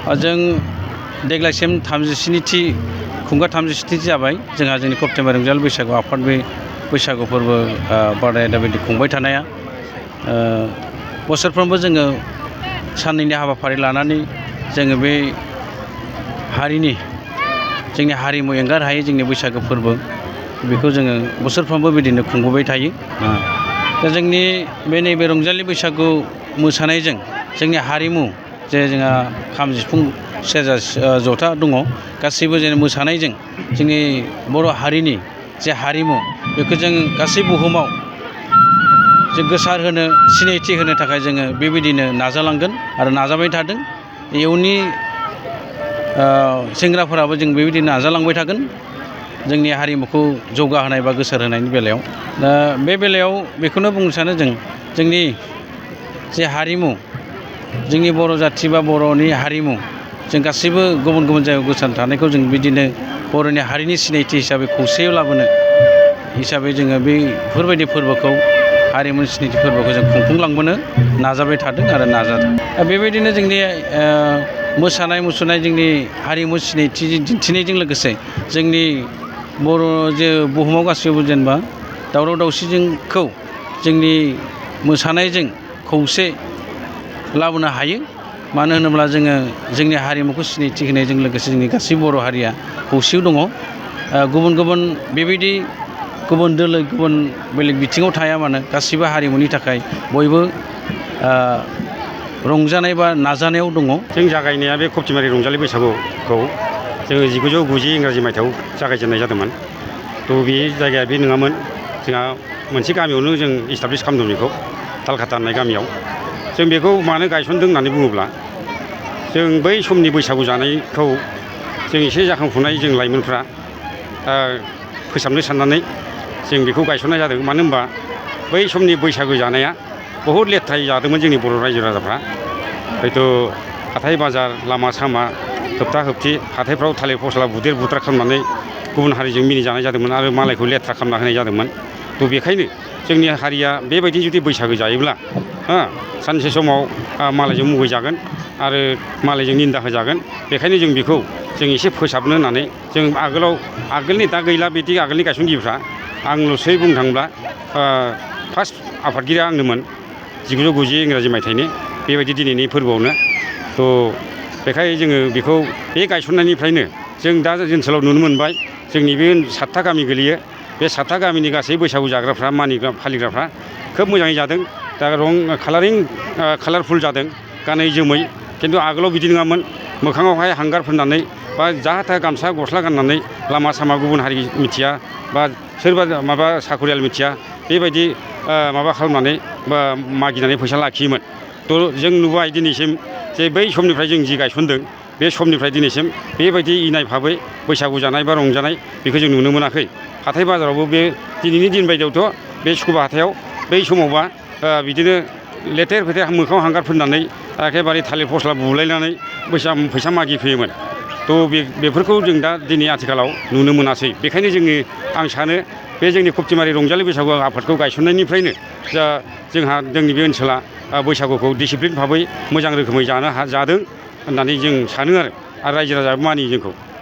जों देग्लायसिम 37थि खुंगा 37थि जाबाय जोंहा जोंनि कप्टिमारि रंजालि बैसागु आफाद बे बैसागु फोरबो बादाय दाबिदि खुंबाय थानाया बोसोरफ्रोमबो जोङो साननैनि हाबाफारि लानानै जोङो बे हारिनि जोंनि हारिमु एंगार हायै जोंनि बैसागु फोरबो बेखौ जोङो बोसोरफ्रोमबो बिदिनो खुंबोबाय थायो। दा जोंनि बे नैबे रंजालि बैसागु मोसानायजों जोंनि हारिमु जे जोंहा खाम सिफुं सेरजा जथा दङ गासैबो जेन मोसानायजों जोंनि बर' हारिनि जे हारिमु बेखौ जों गासै बुहुमाव जे गोसार होनो सिनायथि होनो थाखाय जोङो बेबायदिनो नाजालांगोन आरो नाजाबाय थादों। इयुननि सेंग्राफोराबो जों बेबायदि नाजालांबाय थागोन जोंनि हारिमुखौ जौगाहोनाय बा गोसार होनायनि बेलायाव। दा बे बेलायाव बेखौनो बुंनो सानो जोंनि जे हारिमु जोंनि बर' जाथि बा बर'नि हारिमु जों गासैबो गुबुन गुबुन जायगायाव गोसारना थानायखौ जों बिदिनो बर'नि हारिनि सिनायथि हिसाबै खौसेयाव लाबोनो हिसाबै जोङो बेफोरबायदि फोरबोखौ हारिमुनि सिनायथि फोरबोखौ जों खुंफुंलांबोनो नाजाबाय थादों आरो नाजादों। दा बेबायदिनो जोंनि मोसानाय मुसुरनाय जोंनि हारिमु सिनायथि दिन्थिनायजों लोगोसे जोंनि बर' जे बुहुमाव गासैबो जेनेबा दावराव दावसिखौ जोंनि मोसानायजों खौसे लाबोनो हायो। मानो होनोब्ला जोङो जोंनि हारिमुखौ सिनायथि होनायजों लोगोसे जोंनि गासै बर' हारिया खौसेयाव दङ। गुबुन गुबुन बेबायदि गुबुन दोलो गुबुन बेलेग बिथिङाव थाया मानो गासैबो हारिमुनि थाखाय बयबो रंजानाय बा नाजानायाव दङ। जों जागायनाया बे कप्टिमारि रंजालि बैसागुखौ जोङो 1990 इंराजि मायथाइयाव जागायजेननाय जादोंमोन। थ' बे जायगाया बे नङामोन, जोंहा मोनसे गामियावनो जों इस्टाब्लिस खालामदों बेखौ तालकाटा होननाय गामियाव। जों बेखौ मानो गायसनदों होननानै बुङोब्ला जों बै समनि बैसागु जानायखौ जों एसे जाखांफुनाय जों लाइमोनफ्रा फोसाबनो साननानै जों बेखौ गायसननाय जादों। मानो होनबा बै समनि बैसागु जानाया बहुद लेथ्रायै जादोंमोन जोंनि बर' रायजो राजाफ्रा। हयथ' हाथाय बाजार लामा सामा होबथा होबथि हाथायफ्राव थालिर फस्ला बुदेर बुद्रा खालामनानै गुबुन हारिजों मिनिजानाय जादोंमोन आरो मालायखौ लेथ्रा खालामना होनाय जादोंमोन। थ' बेखायनो जोंनि हारिया बेबायदि जुदि बैसागो जायोब्ला सानसे समाव मालायजों मुगैजागोन आरो मालायजों निन्दा होजागोन। बेखायनो जों बेखौ जों एसे फोसाबनो होननानै जों आगोलनि दा गैला बिदि आगोलनि गायसनगिरिफ्रा आंल'सै बुंनो थाङोब्ला फार्स्ट आफादगिरिया आंनोमोन 1990 इंराजि मायथाइनि बेबायदि दिनैनि फोरबोआवनो। थ' बेखाय जोङो बेखौ बे गायसननायनिफ्रायनो जों दा ओनसोलाव नुनो मोनबाय जोंनि बे 7था गामि गोलैयो। बे 7था गामिनि गासै बैसागु जाग्राफ्रा मानिग्रा फालिग्राफ्रा खोब मोजाङै जादों। दा कालारफुल जादों गानै जोमै। खिन्थु आगोलाव बिदि नङामोन, मोखाङावहाय हांगार फोननानै बा जाहा थाहा गामसा गस्ला गाननानै लामा सामा गुबुन हारि मिथिया बा सोरबा माबा साखरियाल मिथिया बेबायदि माबा खालामनानै बा मागिनानै फैसा लाखियोमोन। थ' जों नुबाय दिनैसिम जे बै समनिफ्राय जों जि गायसनदों बे समनिफ्राय दिनैसिम बेबायदि इनाय भाबै बैसागु जानाय बा रंजानाय बेखौ जों नुनो मोनाखै। हाथाय बाजारावबो बे दिनैनि दिन बायदियावथ' बे सुकुबा हाथायाव बै समावबा बिदिनो लेथेर फेथेर मोखाङाव हांगार फोननानै एखेबारे थालिर फस्ला बुलायनानै फैसा मागिफैयोमोन। थ' बेफोरखौ जों दा दिनै आथिखालाव नुनो मोनासै। बेखायनो आं सानो बे जोंनि कप्टिमारि रंजालि बैसागु आफादखौ गायसननायनिफ्रायनो जोंहा जोंनि बे ओनसोला बैसागुखौ डिसिप्लिन भाबै मोजां रोखोमै जादों होननानै जों सानो आरो रायजो राजायाबो मानियो जोंखौ।